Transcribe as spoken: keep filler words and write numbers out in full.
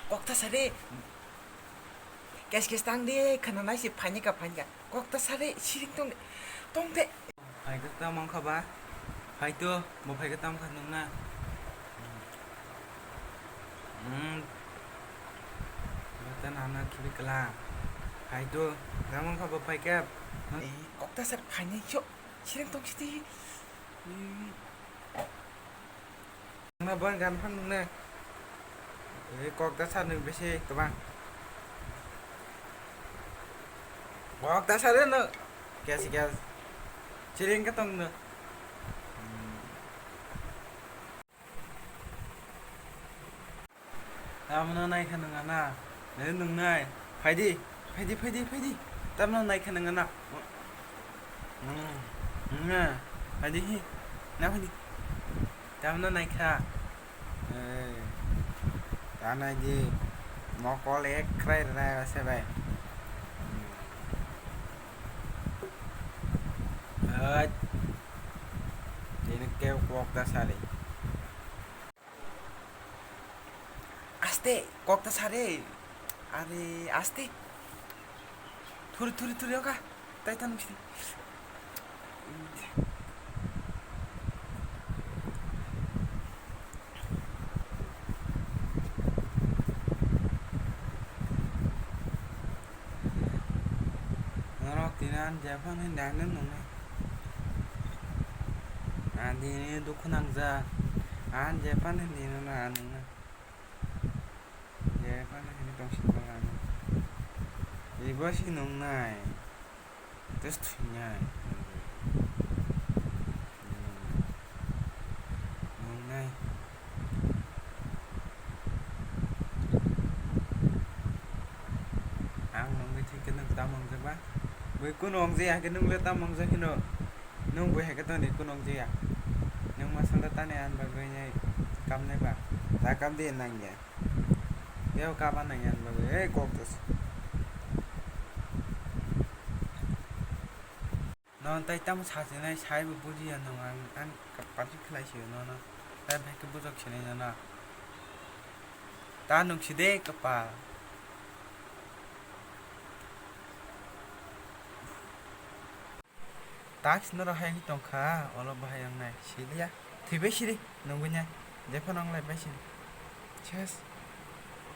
Kok ta sa re. Kes kes tang de, khana nai se phaini ka phaini ka. Kok ta sa re, siring tong de. Tong de. Phai khe tamo wngkha ba? Phai to, bo phai khe tamo kha nung na? Hmm. Bata nana khibi kla. Phai to, tamo wngkha bo phai khe? Eh, kok ta sa re phaini cho. Siring tong sidi. Hmm. Nang bon gan phan nung ne. Eh, kok ta sa nung bisi kwbang. Kok ta sa re no. Kes kes. Siring ka tong no. Hmm. Tamno naikha nung ana? Nai nung nai. Phaidi, phaidi, phaidi, phaidi. Tamno naikha nung ana? Hmm. Nung na. Phaidi hi. Na phaidi. Tamno naikha? Eh. Ta naidi. Mokol ek krai rwna se bai. Hmm. Hai. Tini keu kok ta sari. Aste, kok ta sare. Are, aste. Thuri, thuri, thuri, oka. Tai tanu sini. Norok tini ani jephang hinwi nangno nungnai. Ani dini dukhu nangjak. Ani jephang hinwi nangno nungnai. Jephang hinwi tongsi bwlano. Ibo se nungnai. Just thwinai. Nungnai. Ang nungwi thikhe nwng tamo wngjak ba? Bui kunu wngjaya khe nwng le tamo wngjak hino? Nwng bui hai khe tongdi kunu wngjaya. Nwng ma salo tani ani bagwi nai kamnai ba? Ta kamdi nangya. Teo kaba nangya ani bagwi. Ei kok tos. Nono tai tamo sachinai, saibo bujiya nwng, ang, ang kapal se khlai sio nono. Tai bai khe bujok sinai nono. Ta nung si de kapal. Task norok hai wngwi tongkha, olo bahai wngnai. Siliya. Thwibai siri, nungwi nai. Jephano wnglai bai siri. Ses.